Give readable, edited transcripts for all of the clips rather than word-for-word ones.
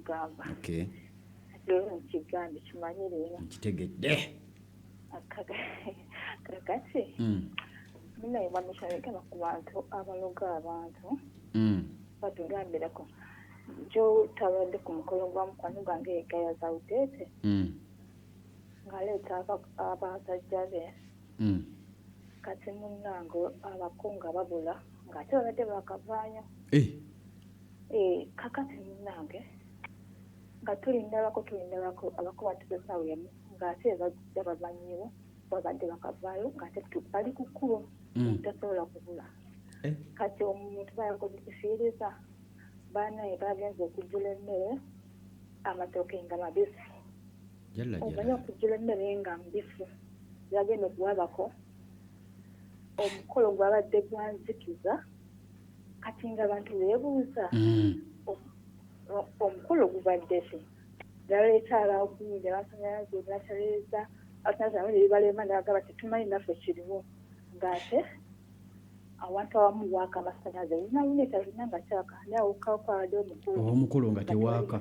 kugamba. Okay. Kati leero nkigambye kimanye leero. Nkitegedde. Kakati munaye mwamishanegamba ku bantu abaloga abantu. Batugambirako jo tabadde ku mukolo gwa mukwano gwange egaya zawuteete. Ng'aleeta abasajja be. Kati munnange abakunga babula ng'ate babadde bakavaayo. Kakati munnange nga tulindabako abako batuze essaawa emu ng'ate bajja bamanyiwo babadde bakavaayo ng'ate bali ku kkubo tasobola kubula. Kati omuntu bayakozifiiriza bannaye bagenze okujjula emmere amatooke nga mabisi. Omanyi okujjula emmere nga mbisi yagenda okuwabako omukolo gwabadde gwanzikiza kati nga abantu beebuuza omukolo gubadde ki? Baleeta abagundi abasanyalaze batereeza abasanyalaze ne bibalema ne bagamba tetumanyi naffe kiriwo ng'ate awantu awamu waaka amasanyalaze lunaluneta luna nga kyaka naye awokawabadde omukolo omukolo nga tewaaka.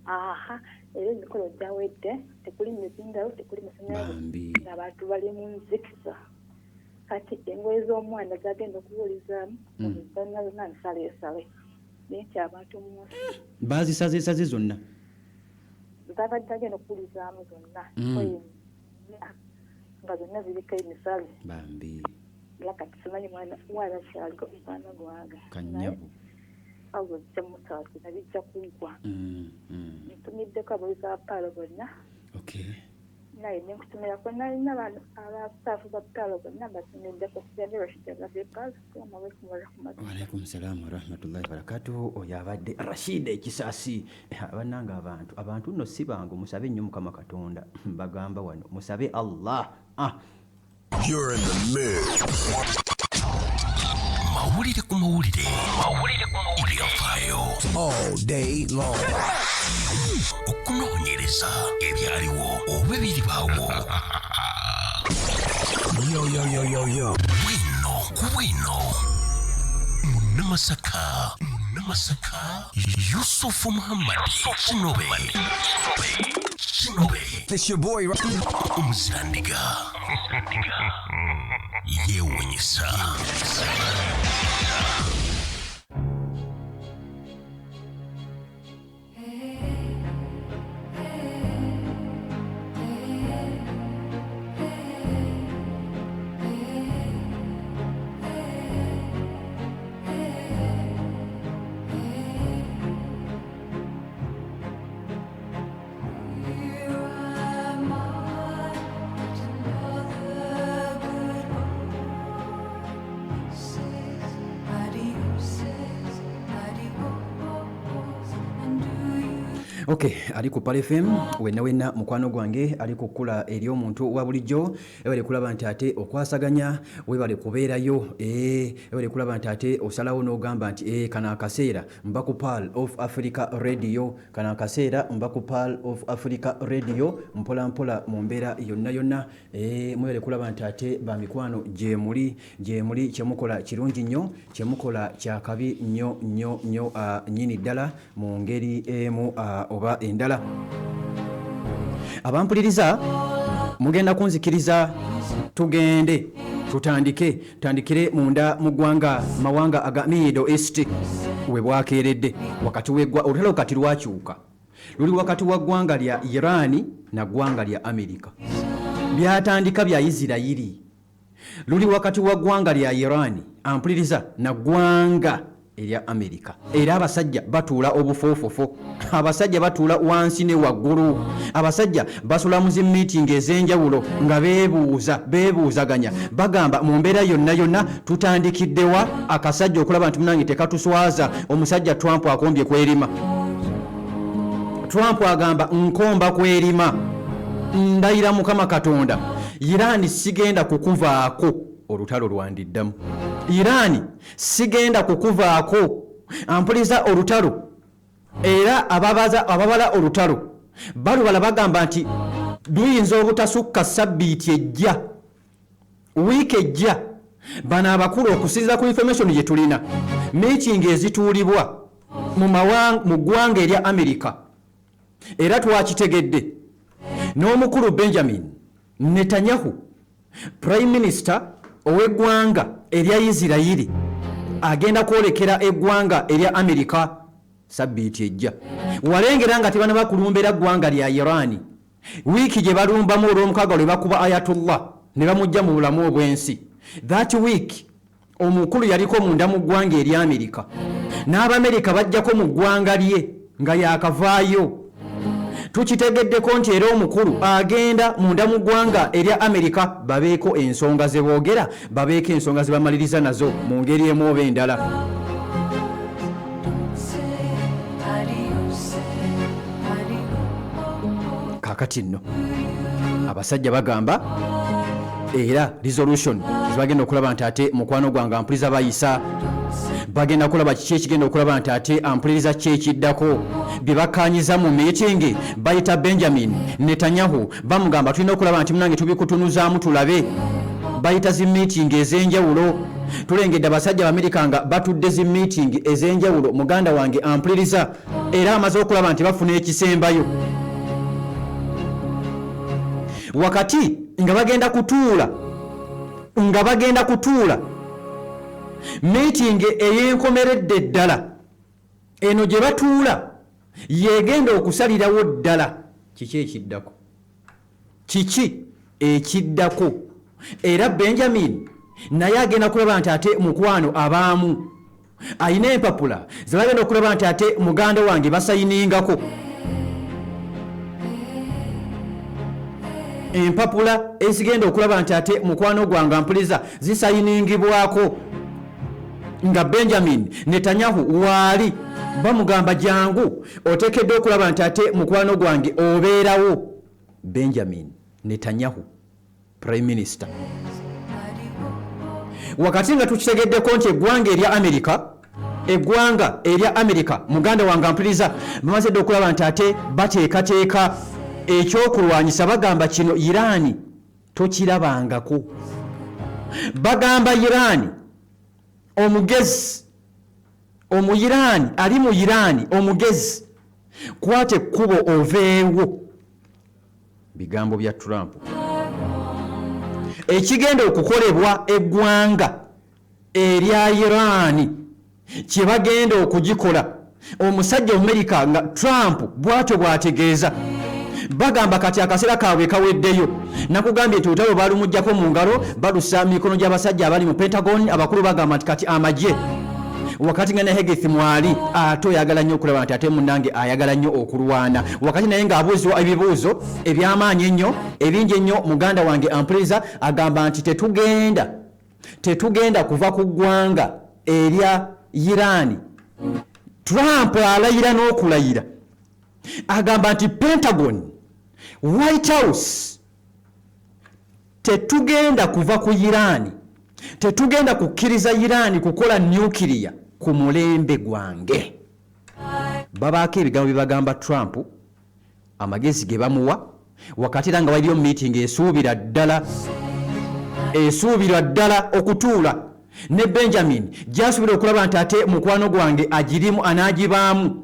Aha, era emikolo gyawedde tekuli mizindalo tekuli masanyalaze ng'abantu bali mu nzikiza. Kati engoye z'omwana zagenda okuwulizaamu zonna zonna nsaleesale naye nti abantu mu nsi bazisazeesaze zonna zabadde agenda okuwulizaamu zonna nga zonna ziriko emisale. Bambi. Era kati simanyi mwana kyaliko mwana gwange. Kanyabu. Awo ojja mutaasira bijja kuggwa. Ntumiddeko abawizi ba Paalo bonna. Okay. Naye ne nkutumirako nalina bano abasaafu ba Paalo bonna mbatumiddeko Sijambi Rashid Abdul Paalo. Assalamu alaikum warahmatullahi. Wa alaikum salaam wa rahmatullahi wa barakatuhu. Oyo abadde Rashid Ekisaasi. Bannange abantu nno si bangu, musabe nnyo Mukama Katonda. Mbagamba wano musabe Allah. You're in the mix. Mawulire ku mawulire. Mawulire ku mawulire. Ebyafaayo. All day long. Okunoonyereza ebyaliwo oba ebiribaawo. Yo, yo, yo, yo, yo. Bwino ku bwino. Munnamasaka. Munnamasaka. Yusufu Muhammad. Kinobe. Kinobe. It's your boy. Omuzirandiga. Yeewuunyisa. Okay, ali ku Pearl FM wenna wenna mukwano gwange ali ku kkula ery'omuntu wa bulijjo, webale kulaba nti ate okwasaganya, webale kubeerayo, webale kulaba nti ate osalawo n'ogamba nti kano akaseera mba ku Pearl of Africa Radio, kano akaseera mba ku Pearl of Africa Radio mpola mpola mu mbeera yonna yonna. Mwebale kulaba nti ate ba mikwano gye muli kyemukola kirungi nnyo, kyemukola kyakabi nnyo nnyo nnyo nnyini ddala mu ngeri emu oba endala. Abampuliriza mugenda kunzikiriza tugende tutandike tutandikire munda mu ggwanga mawanga aga Middle East we bwakeeredde wakati w'eggwa olutalo kati lwakyuka luli wakati wa ggwanga lya Iran na ggwanga lya America. Byatandika bya Isirayiri luli wakati wa ggwanga lya Iran ampuliriza na ggwanga erya America. Era abasajja batuula obufoofofo, abasajja batuula wansi ne waggulu, abasajja basula mu zi meeting ez'enjawulo nga beebuuzaganya bagamba mu mbeera yonna yonna tutandikiddewa akasajja okulaba nti munange tekatuswaza. Omusajja Trump akombye kwerima. Trump agamba nkomba kwerima, ndayira Mukama Katonda Iran sigenda kukuvaako, olutalo lwandiddamu. Iran sigenda kukuvaako, ampuliza olutalo. Era ababala olutalo balubala bagamba nti luyinza obutasukka sabbiiti ejja, wiiki ejja. Bano abakulu okusinziira ku information gye tulina, meeting ezituulibwa Mu ggwanga erya Amerika, era twakitegedde n'omukulu Benjamin Netanyahu, Prime Minister ow'eggwanga erya Isirayiri, agenda kwolekera eggwanga erya Amerika sabbiiti ejja. Walengera nga tebana bakulumbera ggwanga lya Irani, wiiki gye balumbamu olw'omukaaga lwe bakuba Ayatullah ne bamujja mu bulamu obw'ensi, that week omukulu yaliko munda mu ggwanga erya Amerika, n'Abamerika bajjako mu ggwanga lye nga yakavaayo. Tukitegeddeko nti era omukulu agenda munda mu ggwanga erya Amerika, babeeko ensonga ze boogera, babeeko ensonga ze bamaliriza nazo mu ngeri emu oba endala. Kakati nno abasajja bagamba era resolution zebagenda okulaba nti ate mukwano gwange ampuliriza bayisa, bagenda kulaba kiki ekigenda okulaba nti ate ampuliriza ki ekiddako. Bye bakkanyiza mu meeting, bayita Benjamin Netanyahu, bamugamba tulina okulaba nti munange tubikutunuzaamu tulabe. Bayita zi meeting ez'enjawulo. Tulengedde abasajja Abamerika nga batudde zi meeting ez'enjawulo. Muganda wange ampuliriza, era amaze okulaba nti bafuna ekisembayo wakati nga bagenda kutuula meeting ey'enkomeredde ddala. Eno gye batuula yegenda okusalirawo ddala kiki ekiddako, kiki ekiddako. Era Benjamin naye agenda kulaba nti ate mukwano abaamu ayina empapula zebagenda okulaba nti ate muganda wange basayiningako empapula ezigenda okulaba nti ate mukwano gwange ampuliza zisayiningibwako nga Benjamin Netanyahu waali. Bamugamba jangu, oteekeddwa okulaba nti ate mukwano gwange obeerawo. Benjamin Netanyahu, Prime Minister, wakati nga tukitegeddeko nti eggwanga erya Amerika, muganda wange ampuliriza, bamaze dde okulaba nti ate bateekateeka ekyokulwanyisa. Bagamba kino Iraani tokirabangako. Bagamba Iraani omugezi, Omuyiraani ali mu Iraani omugezi, kwata ekkubo oveewo. Bigambo bya Trump. Ekigenda okukolebwa eggwanga erya Iraani kye bagenda okugikola, omusajja Omumerika nga Trump bw'atyo bw'ategeeza. Bagamba kati akaseera kaabwe kaweddeyo. Nakugambye nti olutalo balumugjako mu ngalo, balusa mikono gy'abasajja abali mu Pentagon. Abakulu bagamba nti kati amagye, wakati nga ne Hegseth mwali, ate oyagala nnyo okulaba nti ate munange ayagala nnyo okulwana, wakati naye ng'abuuzibwa ebibuuzo eby'amaanyi ennyo, ebingi ennyo. Muganda wange ampuliriza, agamba nti tetugenda kuva ku ggwanga erya Iraani. Trump alayira n'okulayira, agamba nti Pentagon, White House, tetugenda kuva ku Iraani, tetugenda kukkiriza Iraani kukola nuclear ku mulembe gwange. Babaako ebigambo bye bagamba Trump, amagezi ge bamuwa, wakati era nga waliyo meeting esuubira ddala okutuula ne Benjamin, gyasuubira okulaba nti ate mukwano gwange agirimu, anaagibaamu.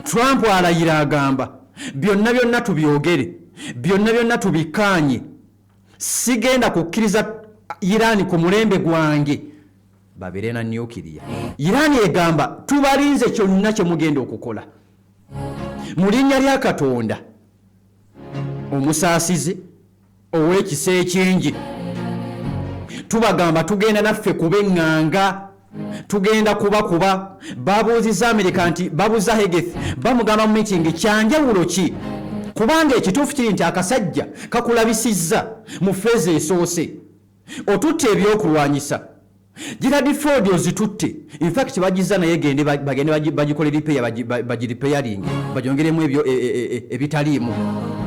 Trump alayira, agamba byonna byonna tubyogere, byonna byonna tubikkaanye, sigenda kukkiriza Iraani ku mulembe gwange babeere na nuclear. Iraani egamba tubalinze kyonna kyemugenda okukola mu linnya lya Katonda omusaasizi ow'ekisa ekingi. Tubagamba tugenda naffe kuba eŋŋanga, tugenda kubakuba. Babuuziza Amerika nti, babuuza Hegseth, bamugamba mu meeting, kyanjawulo ki? Kubanga ekituufu kiri nti akasajja kakulabisizza mu phase esoose, otutte ebyokulwanyisa Gerald Ford ozitutte, infact bagiza naye gende bagende bagikole repair, bagirepairinge, bagyongeremu ebyo ebitaliimu.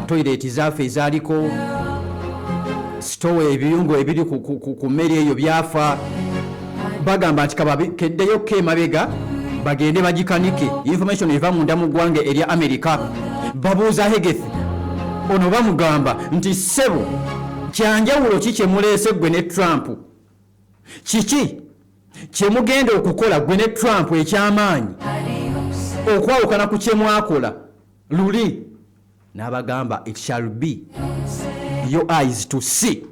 Toilet zaafe ezaaliko sitowa, ebiyungo ebiri ku mmere eyo byafa. Bagamba nti keddeyo ko emabega bagende bagikanike. Information eva munda mu ggwanga erya America. Babuuza Hegseth ono, bamugamba nti ssebo, kyanjawulo ki kyemuleese gwe ne Trump? Kiki Kyemugenda okukola gwe ne Trump ekyamaanyi okwawukana ku kyemwakola luli, n'abagamba, it shall be your eyes to see,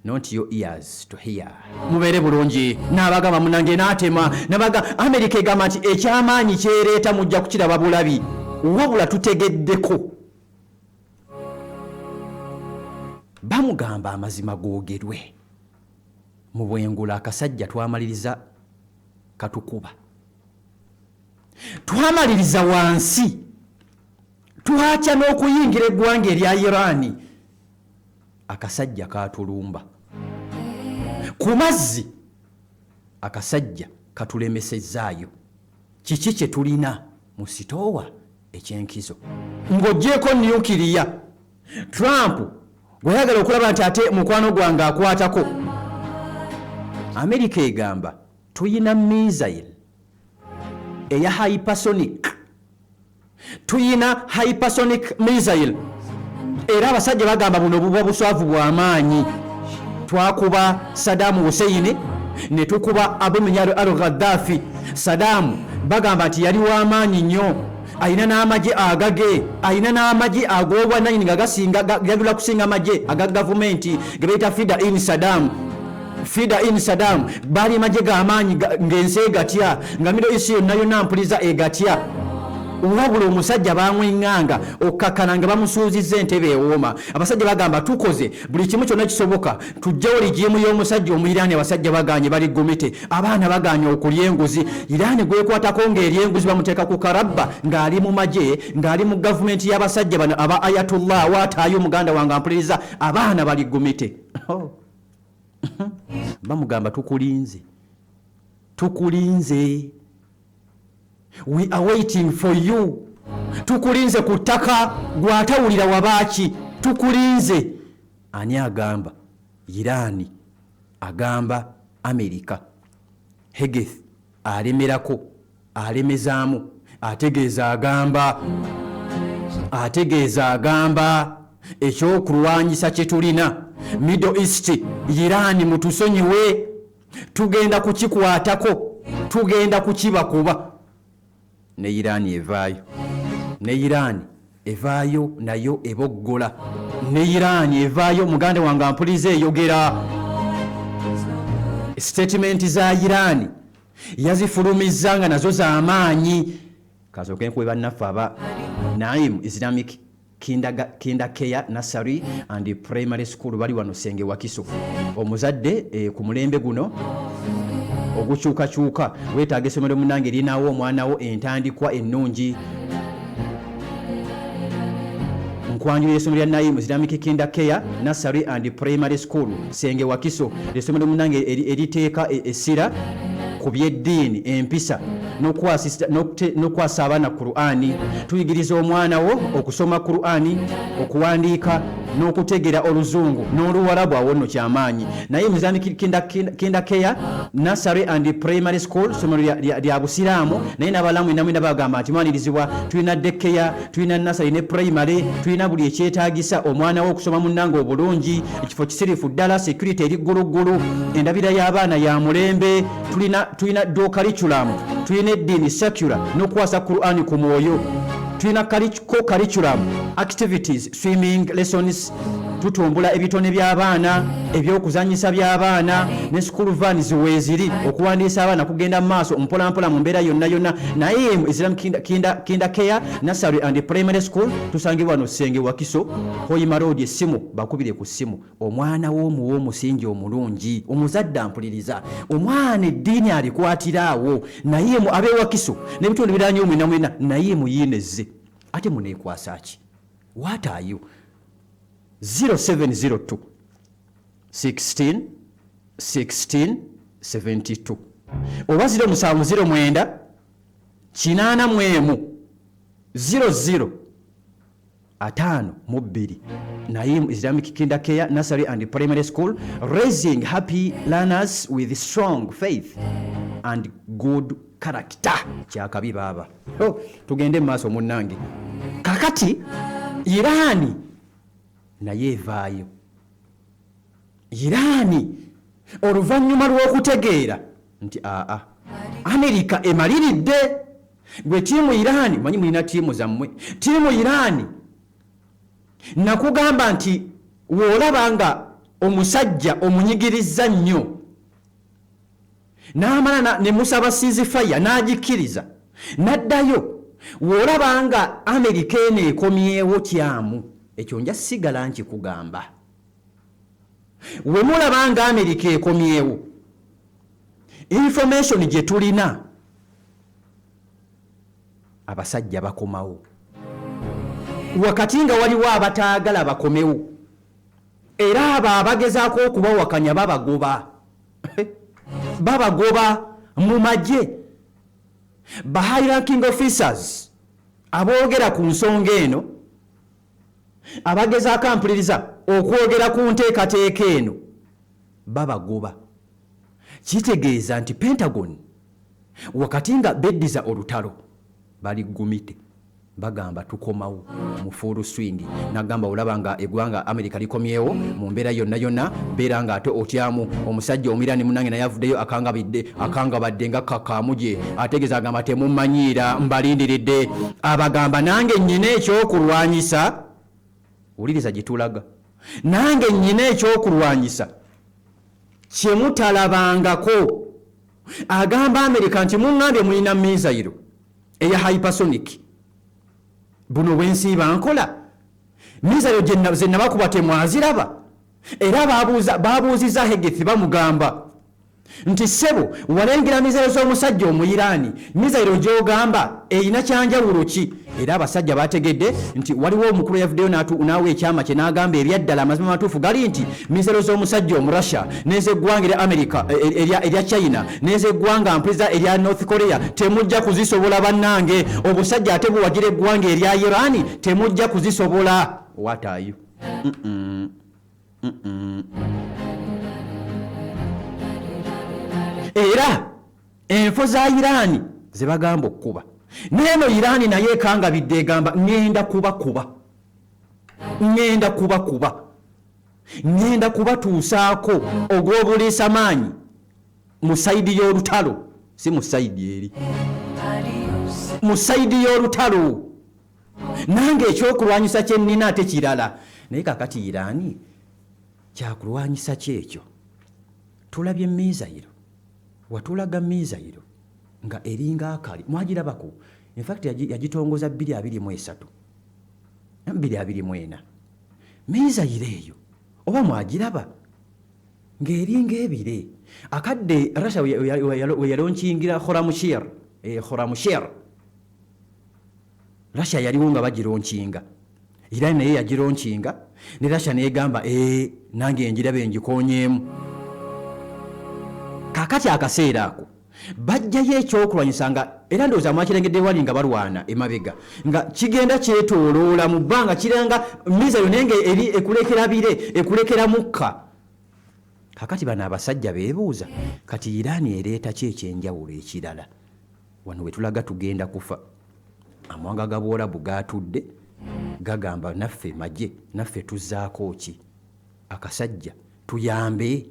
not your ears to hear. Mubeere bulungi. N'abagamba munange n'atema nabaga Amerika egamba nti ekyamaanyi kyereeta mujja kukiraba bulabi. Wabula tutegeddeko bamugamba amazima googerwe mu bwengula. Akasajja twamaliriza katukuba, twamaliriza wansi, twatya n'okuyingira eggwanga erya Iraani. Akasajja katulumba ku mazzi, akasajja katulemesezaayo. Kiki kye tulina mu sitoowa ekyenkizo ng'oggyeko nukiriya? Trump bweyagala okulaba nti ate mukwano gwange akwatako, Amerika egamba tuyina missile eya hypersonic, tuyina hypersonic missile. Era abasajja bagamba buno buba buswavu bw'amaanyi. Twakuba Sadamu Huseini ne tukuba Abuminyaro al Gaddafi. Sadamu bagamba nti yali w'amaanyi nnyo, alina n'amagye agage, alina n'amagye ag'obwannanyini nga gasinga gagula kusinga amagye aga gavumenti ge bayita Fidayeen Saddam. Fidayeen Saddam baali magye g'amaanyi ng'ensi egatya, nga Middle East yonna yonna mpuliza egatya. Wabula omusajja bamweŋŋanga okkakkana nga bamusuuzizza entebe ewooma. Abasajja bagamba tukoze buli kimu kyonna kisoboka tugyewo regime y'omusajja Omuyiraani. Abasajja baganye, bali gumite, abaana baganye okulya enguzi. Iraani gwekwatako ng'erya enguzi bamuteeka ku karabba, ng'ali mu magye, ng'ali mu gavumenti y'abasajja bano aba Ayatullah. Waataayo muganda wange ampuliriza, abaana bali gumite. Oh. Bamugamba tukulinze, tukulinze, we are waiting for you, tukulinze ku ttaka. Gwatawulira wabaaki? Tukulinze. Ani agamba? Iraani agamba Amerika. Hegseth alemerako, alemezaamu, ategeeza agamba, ategeeza agamba ekyokulwanyisa kye tulina Middle East, Iraani mutusonyiwe, tugenda kukikwatako, tugenda kukibakuba. Ne Iraani evaayo, ne Iraani evaayo nayo eboggola, ne Iraani evaayo. Muganda wange ampuliza, eyogera statement za Iraani yazifulumizza nga nazo z'amaanyi. Kasooke nkuwe bannaffe aba Naim Islamic Kinder Care Nursery and Primary School, bali wano Senge, Wakiso. Omuzadde ku mulembe guno ogukyukakyuka weetaaga essomero munange erinawo omwana wo entandikwa ennungi. Nkwanjulira essomero lya Naim Islamic Kinder Care Nursery and Primary School, Senge, Wakiso. Essomero munange eriteeka essira ku byeddiini, empisa n'okukwasa abaana Qur'ani. Tuyigiriza omwana wo okusoma Qur'ani, okuwandiika n'okutegera Oluzungu n'Oluwarabu. Awo nno kyamaanyi. Naye Islamic Kinder Care Nursery and Primary School ssomero lya busiraamu, naye n'abalamu enamwena bagamba nti mwanirizibwa. Tulina daycare, tulina nursery ne primary, tulina buli ekyetaagisa omwana wo okusoma munnange obulungi. Ekifo kisirifu ddala, security eri gguluggulu, endabira y'abaana ya mulembe. Tulina dual curriculum, tulina eddiini secular n'okukwasa Qur'ani ku mwoyo. Tulina co-curriculum activities, swimming lessons. Tutumbula ebitone by'abaana, ebyokuzanyisa by'abaana ne school vans weeziri. Okuwandiisa abaana kugenda mu maaso mpolampola mu mbeera yonna yonna. Naye mu Islam Kinder Care Nursery and Primary School tusangibwa wano Senge, Wakiso, Hoima Road. Essimu bakubire ku ssimu. Omwana w'omuwa omusingi omulungi. Omuzadde ampuliriza, omwana eddiini alikwatira awo. Naye mu ab'ewakiso n'ebitundu biranye omwena mwena, naye muyiinezze ate muneekwasa ki? What are you? 0702 16 16 72 oba 0709 81 00 52. Naim Islamic Kinder Care Nursery and Primary School, raising happy learners with strong faith and good character. Kyakabi baaba. Oh, tugende mu maaso munnange. Kakati Iraani naye evaayo. Iraani oluvannyuma lw'okutegeera Nti aa, Amerika emaliridde. Gwe team Irani, manyi mulina tiimu zammwe. Team Irani, nakugamba nti woolaba nga omusajja omunyigiriza nnyo n'amala ne musaba ceasefire n'agikkiriza n'addayo, woolaba nga Amerika eno ekomyewo kyamu. Ekyo nja sigala nkikugamba. We mulaba nga Amerika ekomyewo, information gye tulina, abasajja bakomawo wakati nga waliwo abataagala bakomewo, era abo abagezaako okubawakanya babagoba, babagoba mu magye. Ba high ranking officers aboogera ku nsonga eno, abagezaako ampuliriza okwogera ku nteekateeka eno, babagoba. Kitegeeza nti Pentagon, wakati nga beddiza olutalo, bali gumite, bagamba tukomawo mu full swing. Nagamba olaba nga eggwanga America likomyewo mu mbeera yonna yonna, beera nga ate otyamu. Omusajja Omwirani munange naye avuddeyo akangabidde, akangabadde nga kakamuje, ategeeza, agamba temumanyiira, mbalindiridde. Abagamba nange nnyina ekyokulwanyisa. Wuliriza gye tulaga, nange nnyina ekyokulwanyisa kyemutalabangako. Agamba Amerika nti muŋŋambye mulina missile eya hypersonic, buno bwensiiba nkola missile zenabakuba temwaziraba. Era babuuziza Hegseth, bamugamba nti ssebo, walengera missile z'omusajja Omuyiraani, missile gy'ogamba erina kyanjawulo ki? Era abasajja bategedde nti waliwo omukulu yavuddeyo n'awa ekyama kye, n'agamba ebyaddala amazima matuufu gali nti missile z'omusajja Omurussia n'ezeggwanga erya Amerika, erya China n'ezeggwanga mpuliza erya North Korea temujja kuzisobola. Bannange, obusajja ate buwagira eggwanga erya Irani, temujja kuzisobola. What are you? Mm-mm. Era enfo za Iraani ze bagamba okkuba neeno Iraani naye ekangabidde, egamba ŋŋenda kubakuba, ŋŋenda kubakuba, ŋŋenda kubatuusaako ogw'obuliisa maanyi mu side y'olutalo, si mu side eri, mu side y'olutalo. Nange ekyokulwanyisa kye nnina ate kirala. Naye kakati Iraani kyakulwanyisa kyekyo tulabye missile, watulaga missile nga eringa akali, mwagirabako. Infact yagitongoza 2023, 2024. Missile eyo oba mwagiraba ng'eringa ebire. Akadde Russia we yalaunchingira Khorramshahr, Khorramshahr, Russia yaliwo nga bagilaunchinga. Iran naye yagilaunchinga ne Russia negamba, "E, nange njirabe ngikonyeemu." Kakati akaseera ako bajjayo ekyokulwanyisa nga era ndowooza mwakirengedde wali nga balwana emabega, nga kigenda kyetooloola mu bbanga, kiranga missile naye nga eri ekulekera bire, ekulekera mukka. Kakati bano abasajja beebuuza, kati Iraani ereeta ki ekyenjawulo ekirala? Wano we tulaga tugenda kufa. Amawanga ga Buwarabu gatudde gagamba naffe magye, naffe tuzzaako ki? Akasajja tuyambe,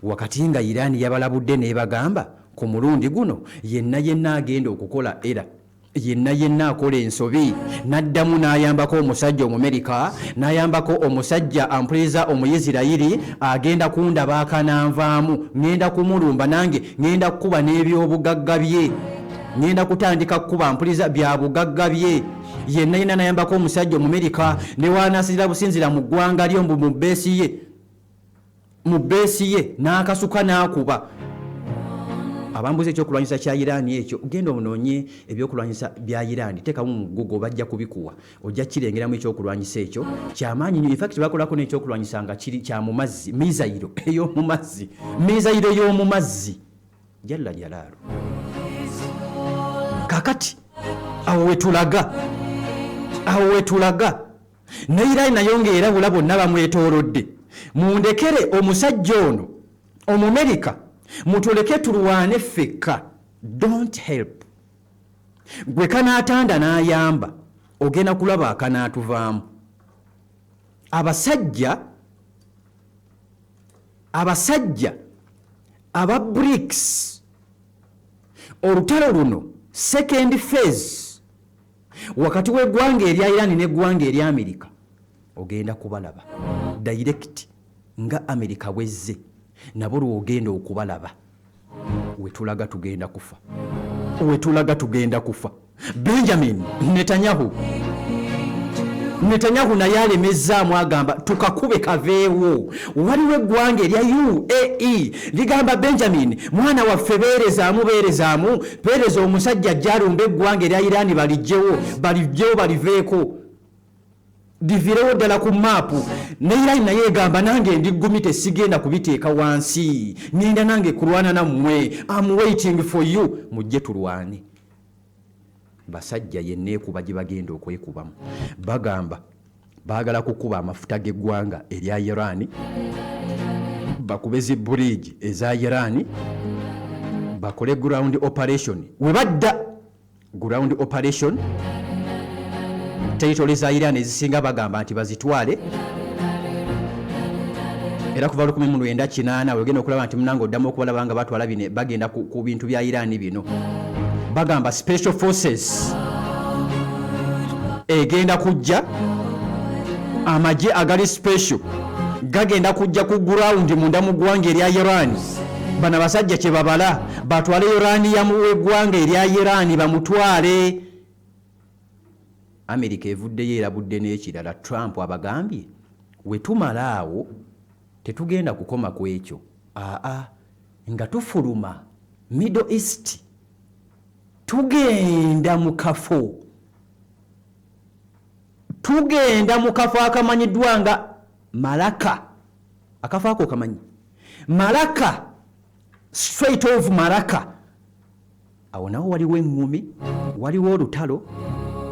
wakati nga Iraani yabalabudde n'ebagamba ku mulundi guno yenna yenna agenda okukola era yenna yenna akola ensobi n'addamu n'ayambako omusajja Omumerika, n'ayambako omusajja ampuliriza Omuyisirayiri, agenda kundaba akananvaamu, ŋŋenda kumulumba, nange ŋŋenda kukuba n'ebyobugagga bye, ŋŋenda kutandika kukuba mpuliriza bya bugagga bye. Yenna yenna n'ayambako omusajja Omumerika, ne waanasinzira businzira mu ggwanga lyo, mbu mu base ye, mu base ye n'akasuka n'akuba. Abambuza ekyokulwanyisa kya Iraani ekyo, genda onoonye ebyokulwanyisa bya Iraani, teekamu mu Google, bajja kubikuwa, ojja kirengeramu. Ekyokulwanyisa ekyo kyamaanyi nnyo. Infact bakolako n'ekyokulwanyisa nga kiri kya mu mazzi, missile ey'omu mazzi, missile y'omu mazzi. Jalla jalaalu. Kakati awo wetulaga, awo wetulaga ne Iraani nayo ng'erabula bonna bamwetoolodde, mundekere omusajja ono Omumerika, mutuleke tulwane ffekka, don't help. Gwe kanaatanda n'ayamba, ogenda kulaba akanaatuvaamu. Abasajja aba BRICS. Olutalo luno second phase wakati w'eggwanga erya Iran n'eggwanga erya Amerika, ogenda kubalaba direct nga Amerika bwezze, nabo lwogenda okubalaba. Wetulaga tugenda kufa, wetulaga tugenda kufa. Benjamin Netanyahu, Netanyahu naye alemezzaamu, agamba tukakube kaveewo. Waliwo eggwanga erya UAE ligamba Benjamin, mwana waffe, beerezaamu, beerezaamu, beereza omusajja ajja alumba eggwanga erya Iran, balijjewo, balijjewo, baliveeko, livirewo ddala ku maapu. Ne Iran naye egamba nange ndi gumi, tesigenda kubiteeka wansi, ngenda nange kulwana nammwe. Am waiting for you, mujje tulwane. Basajja yenneekuba gye bagenda okwekubamu, bagamba baagala kukuba amafuta g'eggwanga erya Iran, bakube zi bridge eza Iran, bakole ground operation. We badda ground operation, territory za Iran ezisinga bagamba nti bazitwale. Era kuva 1980 wegenda okulaba nti munange oddamu okubalaba nga batwala bino, bagenda ku bintu bya Iran bino. Bagamba special forces egenda kujja, amagye agali special gagenda kujja ku ground munda mu ggwanga erya Iran. Bano abasajja kye babala, batwale uranium w'eggwanga erya Iran, bamutwale. Amerika evuddeyo erabudde n'ekirala. Trump abagambye wetumala awo tetugenda kukoma ku ekyo, aa nga tufuluma Middle East tugenda mu kafo, tugenda mu kafo akamanyiddwa nga Malaka. Akafo ako kamanyi Malaka, Strait of Malaka. Awo nawo waliwo eŋŋumi, waliwo olutalo.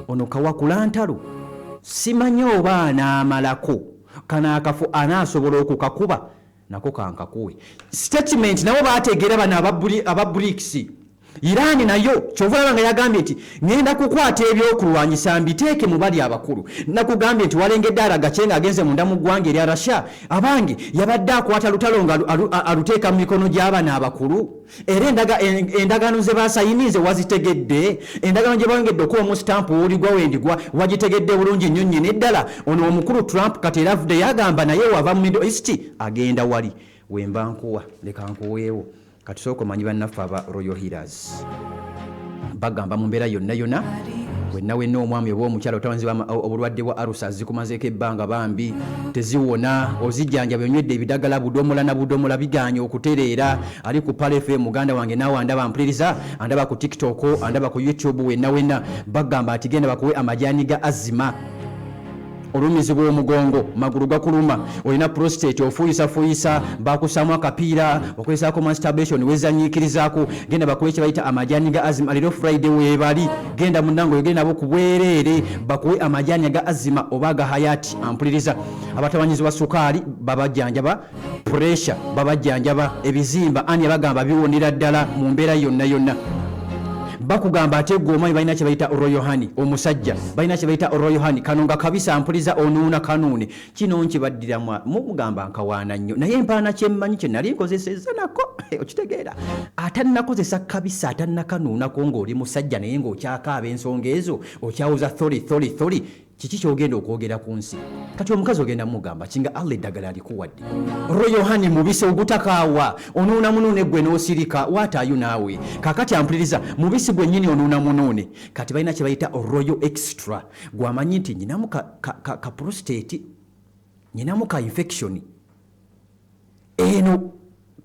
Ono kawakula ntalo, simanyi oba anaamalako kano akafo, anaasobola okukakuba nako. Kankakuwe statement, nabo bategeera bano aba BRICS. Iran nayo kyova olaba nga yagambye nti ŋŋenda kukwata ebyokulwanyisa mbiteeke mu bali abakulu. Nakugambye nti walengedde Araghchi nga agenze munda mu ggwanga erya Russia. Abange, yabadde akwata lutalo nga aluteeka mu mikono gy'abano abakulu. Era endagaano ze basayinize wazitegedde, endagaano gye bongedde okuba mu sitampu woligwa wendigwa wagitegedde bulungi nnyo nnyini ddala. Ono omukulu Trump kati era avudde yagamba naye wava mu Middle East agenda wali. Wemba nkuwa, leka nkuweewo. Kati sooka omanyi bannaffe aba Royal Healers bagamba mu mbeera yonna yonna, wenna wenna omwami oba omukyala otawanzibwa obulwadde bwa arusa, zikumazeeko ebbanga bambi teziwona, ozijjanjaba, onywedde ebidagala budomola na budomola, biganye okutereera. Ali ku Pearl FM muganda wange, naawe andaba mpuliriza, andaba ku TikTok, andaba ku YouTube, wenna wenna bagamba nti genda bakuwe amajaani ga azima. Olumizibwa omugongo, magulu gakuluma, olina prostate, ofuuyisafuuyisa, bakusaamu akapiira, okozesaako masturbation, wezanyiikirizaako, genda bakuwe kye bayita amajaani ga azima. Leero Friday weebali, genda munnange oyogere nabo ku bwereere, bakuwe amajaani aga azima oba aga hayati. Ampuliriza, abatawanyizibwa sukaali babajjanjaba, pressure babajjanjaba, ebizimba ani abagamba biwonera ddala mu mbeera yonna yonna. Bakugamba ate gwe omanyi balina kye bayita Royal Honey. Omusajja balina kye bayita Royal Honey, kano nga kabisa mpuliza onuuna kanuune kino nkibaddiramu mugamba nkawaana nnyo, naye mpaana kyemmanyi kye nali nkozesezza nako. Okitegeera, atannakozesa kabisa, atannakanuunako, ng'oli musajja naye ng'okyakaaba ensonga ezo, okyawoza thori thori thori, kiki kyogenda okwogera ku nsi? Kati omukazi ogenda mugamba kinga Allah eddagala alikuwadde Royal Honey mubisi ogutakaawa, onuuna munuune gwe n'osirika, waataayo naawe. Kakati ampuliriza, mubisi gwennyini onuuna munuune. Kati balina kye bayita Royal Extra. Gwamanyi nti nyinamu ka prostate, nyinamu ka infection eno,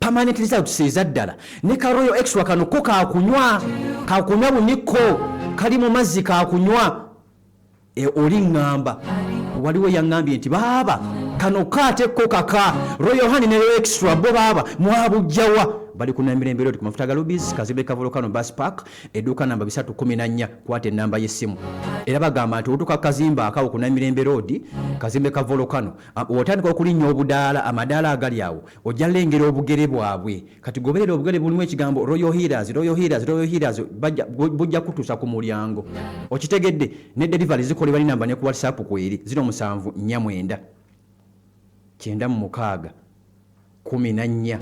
permanent results eza ddala ne ka Royal Extra kano ko kakunywa, kakunywa bunikko, kali mu mazzi, kakunywa. Oli ŋŋamba waliwo yaŋŋambye nti baaba kano kaate ko kaka Royal Honey ne Royal Extra bo baaba mwabujjawa. Bali ku Namirembe Road ku mafuta ga Lubis, Kazimbe ka Volcano Bus Park, edduuka namba 314. Kwata enamba y'essimu. Era bagamba nti otuuka kazimba akawo ku Namirembe Road, kazimbe ka Volcano, wotandika okulinnya obudaala, amadaala agali awo ojja lengera obugere bwabwe. Kati goberera obugere bulimu ekigambo Royal Healers, Royal Healers, Royal Healers, bujja kutuusa ku mulyango. Okitegedde? Ne delivery zikolebwa, ninamba ne ku WhatsApp kweri 0749 96 14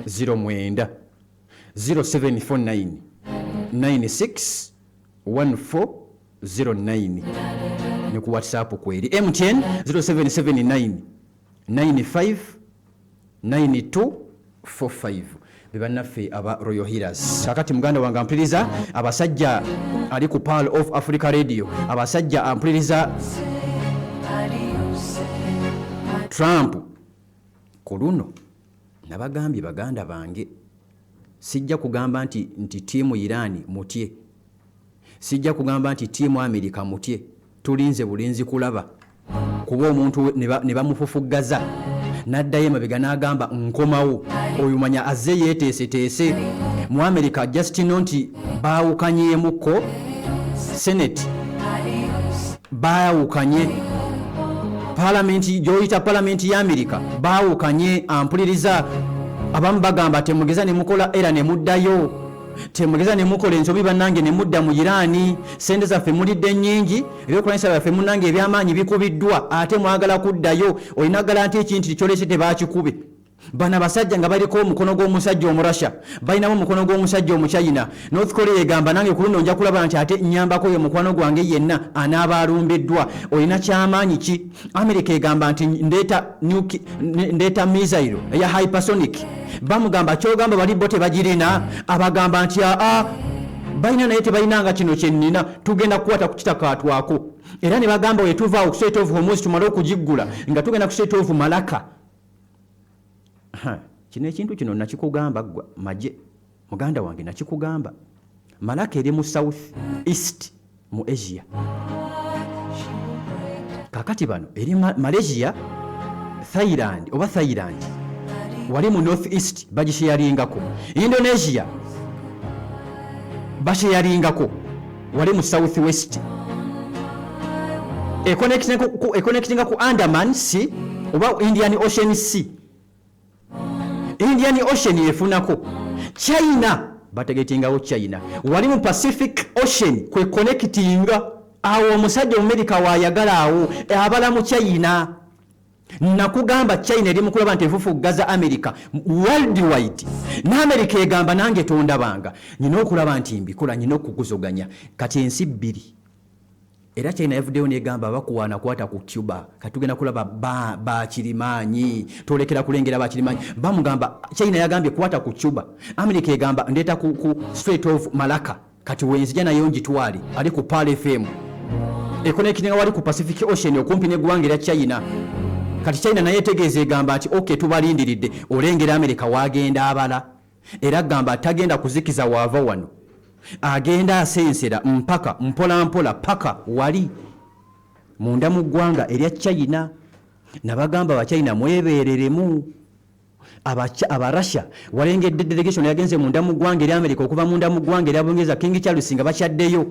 09, 0749. 96 1409 ne ku WhatsApp kweri. MTN 0779 95 9245. Bebannaffe aba Royal Healers. Kakati muganda wange ampuliriza, abasajja ali ku Pearl of Africa Radio, abasajja ampuliriza, Trump ku luno nabagambye, baganda bange, sijja kugamba nti team Iran mutye, sijja kugamba nti team America mutye. Tulinze bulinzi kulaba, kuba omuntu ne bamufufuggaza n'addayo emabega n'agamba nkomawo, oyo manya azze yeeteeseteese. Mu America just know nti baawukanyeemukko, Senate baawukanye, palamenti gyoyita palamenti ya Amerika baawukanye. Ampuliriza, abamu bagamba temugeza ne mukola era ne muddayo, temugeza ne mukola ensobi bannange ne mudda mu Iraani. Sente zaffe mulidde nnyingi, ebyokulwanyisa byaffe munnange ebyamaanyi bikubiddwa, ate mwagala kuddayo. Olina gala nti ekintu kyolese tebakikube. Bano abasajja nga baliko omukono gw'omusajja Omurasha, balinamu omukono gw'omusajja Omuchina. North Korea egamba nange ku luno nja kulaba nti ate nyambako oyo mukwano gwange yenna anaaba alumbiddwa. Olina kyamaanyi ki? America egamba nti ndeeta missile eya hypersonic. Bamugamba kyogamba bali bo tebagirina? Abagamba nti aa, balina naye tebalinanga kino kyennina, tugenda kukwata ku kitakaatwako. Era ne bagamba wetuva ku Strait of Hormuz tumale okugiggula nga tugenda ku Strait of Malacca. Ha, kino ekintu kino nakikugamba gwa maje muganda wange, nakikugamba. Malacca eri mu South East mu Asia. Kakati bano eri Malaysia, Thailand oba Thailand wali mu North East bagisharingako, Indonesia basharingako wali mu South West, econnectinga ku Andaman Sea oba Indian Ocean Sea. Indian Ocean efunako China, batargetingawo China wali mu Pacific Ocean kwe connectinga. Awo omusajja Omumerika wayagala awo abala mu China. Nakugamba China eri mukulaba nti efufuggaza America worldwide, n'America egamba nange tondabanga, nyina okulaba nti mbikola, nyina okukuzoganya. Kati ensi bbiri, era China yavuddeyo negamba bakuwaana kwata ku Cuba. Kati tugenda kulaba bakirimaanyi, twolekera kulengera bakirimaanyi. Bamugamba China yagambye kwata ku Cuba, America egamba ndeeta ku Strait of Malacca. Kati wenzija nayo ngitwale ali ku Pearl FM, econnectinga wali ku Pacific Ocean okumpi neggwanga erya China. Kati China naye etegeeza egamba nti ok, tubalindiridde. Olengera America wagenda abala, era agamba tagenda kuzikiza waava wano, agenda asensera mpaka mpola mpola paka wali munda mu ggwanga erya China. Nabagamba Abachina mwebereremu. Abarasha walengedde delegation yagenze munda mu ggwanga erya America okuva munda mu ggwanga erya Bungereza, King Charles nga bakyaddeyo,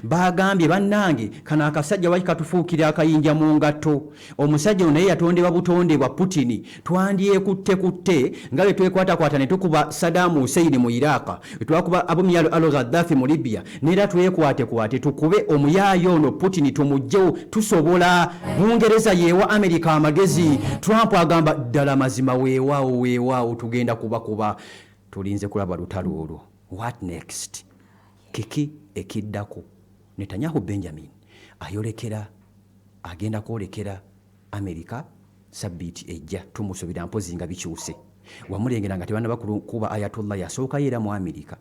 bagambye bannange kano akasajja waki katufuukira akayinja mu ngatto. Omusajja ono naye yatondebwa butonde bwa Putin. Twandyekutte kutte nga bwe twekwatakwata ne tukuba Saddam Hussein mu Iraq, twakuba Abu Miyalo al Gaddafi mu Libya, neera twekwatekwate tukube omuyaayo ono Putin tumugjewo, tusobola. Bungereza yeewa America amagezi. Trump agamba ddala mazima weewaawo weewaawo, tugenda kubakuba. Tulinze kulaba lutalo olwo. What next? Kiki ekiddako? Netanyahu Benjamin ayolekera, agenda kwolekera America sabbiiti ejja, tumusuubira mpozi nga bikyuse. Wamulengera nga tebanaba kuba Ayatollah yasookayo era mu America.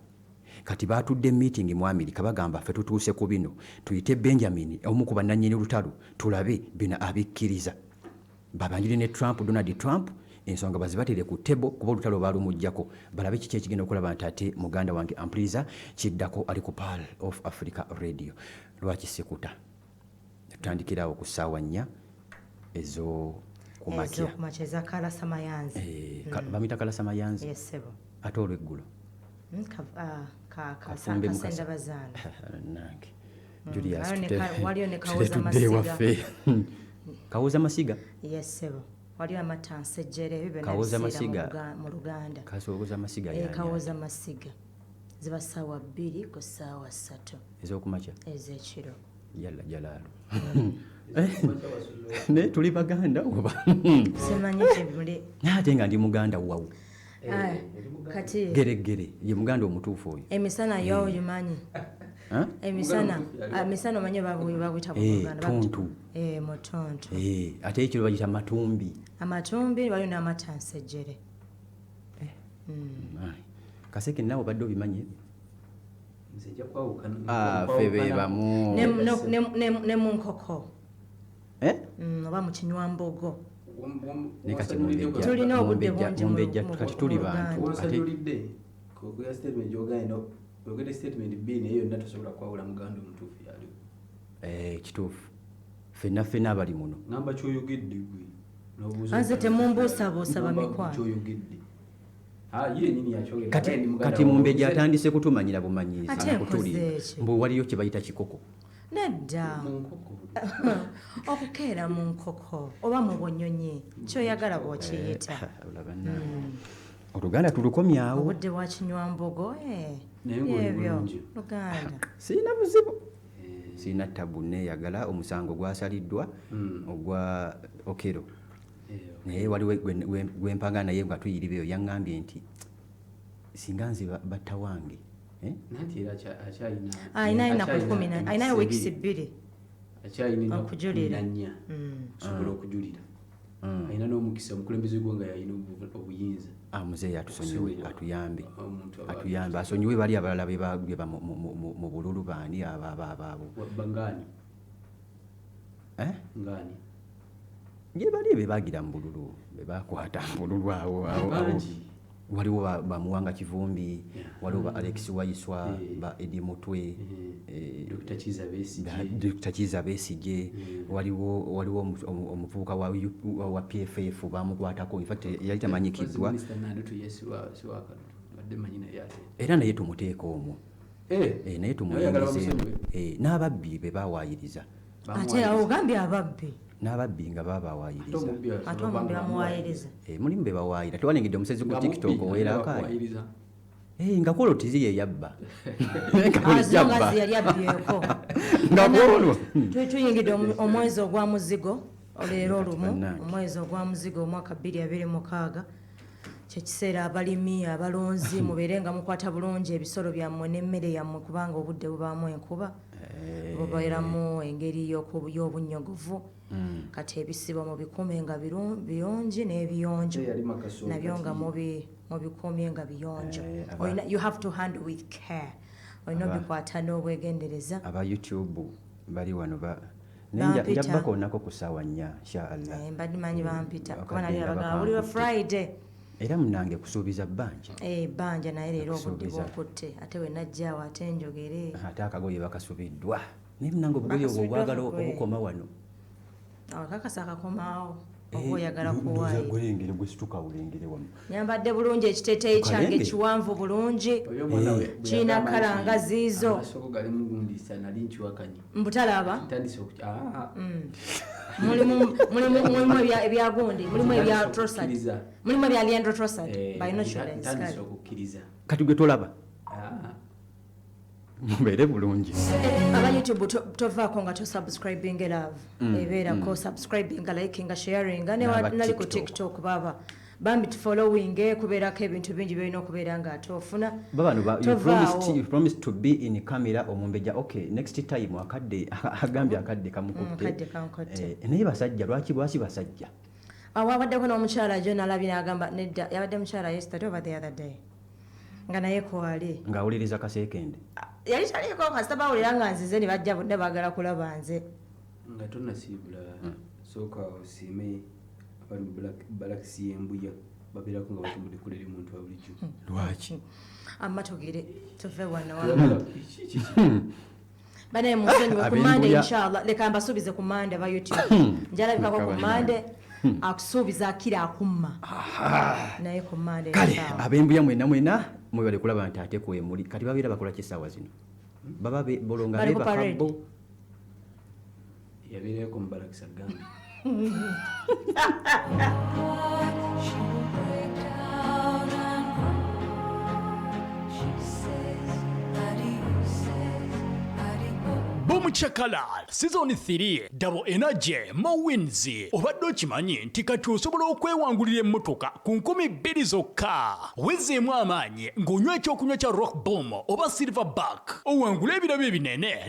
Kati batudde meeting mu America, bagamba ffe tutuuse ku bino, tuyite Benjamin omu ku bannannyini lutalo tulabe bino abikkiriza, babanjire ne Trump, Donald Trump, ensonga bazibatere ku table, kuba olutalo balumuggyako, balabe kiki ekigenda okulaba nti ate muganda wange ampuliriza kiddako ali ku Pearl of Africa Radio. Lwaki sikuta? Tutandikirawo ku ssaawa 4 ez'okumakya. Ezokumakya eza Kalasa Mayanzi. Eh, bamuyita Kalasa Mayanzi. Yes, ssebo. Ate olweggulo? Kafumbe Mukasa. Kasenda Bazaana. Nange Julius. Waliyo ne Kawoza Tutudde Masiga. ewaffe Kawoza Masiga. Yes, ssebo. Waliyo Amata Nsejjere, ebyo byonna Kawoza bisiira mu Masiga. Mu Luganda. Kawoza Masiga. Eh, Yani? Kawoza Masiga ziba ssaawa 2 ku ssaawa 3. Ez'okumakya. Ez'ekiro. Yalla jalaalu, naye tuli baganda oba? Simanyi kyemuli. Naye ate nga ndi muganda wawu. Kati Geregere ye muganda omutuufu oyo. Emisana yo ogimanyi? Ha? Emisana omanyi babuyita Eh, tuntu. Mutonto. Ate ekiro bagiyita matumbi. Amatumbi waliwo n'amatansejjere. Ai, Kaseke naawe obadde obimanyi ebyo? Nze nja kwawukana. Ah, ffe be bamu. Ne mu nkoko. Eh? Oba mu kinywambogo. Ne kati Tulina obudde bungi mumbejja kati tuli mu bantu. Luganda. Ate Wonsanyulidde kwogera statement gy'ogaanye oyogedde statement B naye yonna tosobola kwawula muganda omutuufu yaliwo. Kituufu. Ffenna ffenna abali muno. Ngamba ky'oyogedde gwe. N'obuuza Anze temumbuusabuusa Ngamba bamikwano. ky'oyogedde. Ah, ye yennyini yakyogedde. Naye ndi muganda Kati wawe. mumbejja atandise kutumanyira bumanyiizi Ate nakutulimba. nkoze eki? Mbu waliyo kye bayita kikoko. Nedda. Mu nkoko. Okukeera mu nkoko oba mu bunyonyi kyoyagala bw'okiyita. Olaba naawe. Oluganda tulukomyawo. Obudde bwa kinywambogo, Naye ng'oli ebyo bulungi. Luganda. Sirina buzibu. Sirina tabu, neeyagala omusango gwasaliddwa ogwa Okello. Naye waliwo gwe mpanga naye nga tuyiriba eyo yaŋŋambye nti singa nze batta wange. Nanti era akyalina Alina ennaku akyalina kumi na- alina emikisa weeks ebiri. bbiri. Akyalina ennaku Okujulira. kumi na nnya okusobola okujulira. Alina n'omukisa omukulembeze w'eggwanga yalina obuyinza. Muzeeyi atusonyiwe, Okusonyiwa. atuyambe. Omuntu aba Atuyambe, asonyiwe bali abalala be ba mu bululu baani abo, abo, abo, abo. Wabba ngaani? Eh? Ngaani? Gye bali be baagira mu bululu, be baakwata mu bululu awo, awo, awo. Bangi. Waliwo ba Muwanga Kivumbi, waliwo ba Alex Waiswa, ba Eddie Mutwe, Dr. Kizza Besigye. Dr. Kizza Besigye, waliwo omuvubuka wa PFF bamukwatako, in fact yali tamanyikiddwa. Minister Nandutu ye si wa Kalulu, mbadde mmanyi naye ate. Era naye tumuteeka omwo. Naye Naye ayagala tumuyingizeemu. bamusonyiwe. N'ababbi be bawaayiriza. Ate awo ogambye ababbi. N'ababbi nga babawaayiriza. Ate omubbi asobola Ate omubbi okuba nga bamuwaayiriza. Mulimu be bawaayira. Tewalengedde omusezi ku Nga TikTok mubbi, oweera ate akaali. bakuwaayiriza. Nga kwolwo tizi ye yabba. Nga kwolwo Azo nga yabba. zi yali abbyeko. Nga kwolwo. Tuyingidde omwezi ogwa muzigo, leero Kati olumu, bannange. omwezi ogwa muzigo omwaka bbiri abiri mukaaga. Kyekiseera abalimi, abalunzi mubeere nga mukwata bulungi ebisolo byammwe n'emmere yammwe kubanga obudde bubaamu enkuba. Bubeeramu engeri y'obunnyogovu. Kati ebisibo mubikuume nga birungi n'ebiyonjo. Ye yali Makaso Nabyo nga kati. mubikumye nga biyonjo. Olina, you have to handle with care. Olina obikwata n'obwegendereza. Aba YouTube bali wano naye Bampita. nja bakoonako ku ssaawa nnya, insha Allah. Mbadde manyi bampita. Akadde Kuba nali nga nabagamba buli lwa bakankutte. Friday. Era munnange kusuubiza bbanja. Bbanja naye leero obudde Kusuubiza. bw'okutte. Ate we najja awo ate njogere. Ate akagoye bakasubiddwa. Naye munnange obugoye obwo Bakasubiddwa obwagala akagoye. obukoma wano. Awo kakasa akakomaawo. Oba oyagala Ndowooza kuwaayo. gwelengere, gwe situka olengere wano. Nyambadde bulungi ekiteeteeyi kyange Kalenge. kiwanvu bulungi. Oyo omwana we bwe Kirina yagamba kala nti nga ziizo. amaaso go galimu gundisa nali nkiwakanye. Mbutalaba. Ntandise ah. Mulimu ebya gundi, mulimu ebya Ntandise Trossard. okukkiriza. Mulimu ebya Leandro Trossard. Balina insurance, Ntandise kale. okukkiriza. Kati gwe tolaba. Ah. Mubeere bulungi. Aba YouTube tovaako nga tosubscribing love. Ebeerako subscribing, liking, sharing, ne N'aba nali ku TikTok. TikTok baba. Bambi tufollowing, kubeerako ebintu bingi by'olina okubeera nga ate ofuna. Baba no, Tovaawo. you promised to be in camera omumbejja. Okay, next time akadde, agambye akadde kamukutte. Akadde kamukutte. Naye basajja, lwaki basajja? Awo abaddeko n'omukyala jo nalabye n'agamba nedda, yabadde mukyala yesterday over the other day. Nga naye kwali. Ng'awuliriza kaseekende. Yali taliiko kasita bawulira nga nzize ne bajja bonna baagala kulaba nze. Nga tonnasiibula, sooka osiime abali mu balakisi y'embuya babeerako nga batambudde kula eri muntu wa bulijjo. Lwaki? Amma tugire tuve wano. Toyagala ki, ki, ki? Banaye munsonyiwe ku Ab'embuya. Monday inshallah. Leka mbasuubize ku Monday aba YouTube. Njalabikako ku Mukama Monday. Akusuubiza akira akumma. Naye ku Monday Kale, inshallah. ab'embuya mwenna mwenna mwebale kulaba nti ate kwemuli. Kati babeera bakola ki essaawa zino? Baba bolonga Bali ku beebaka parade. bo. Yabeerayoko mu balakisi agambye. Boom. Omukyakala Season 3, Double Energy, More Wins. Obadde okimanyi nti kati osobola okwewangulira emmotoka ku 2000 zokka? Wezzeemu amaanyi ng'onywa ekyokunywa kya Rock Boom oba Silver Back, owangule ebirabo ebinene.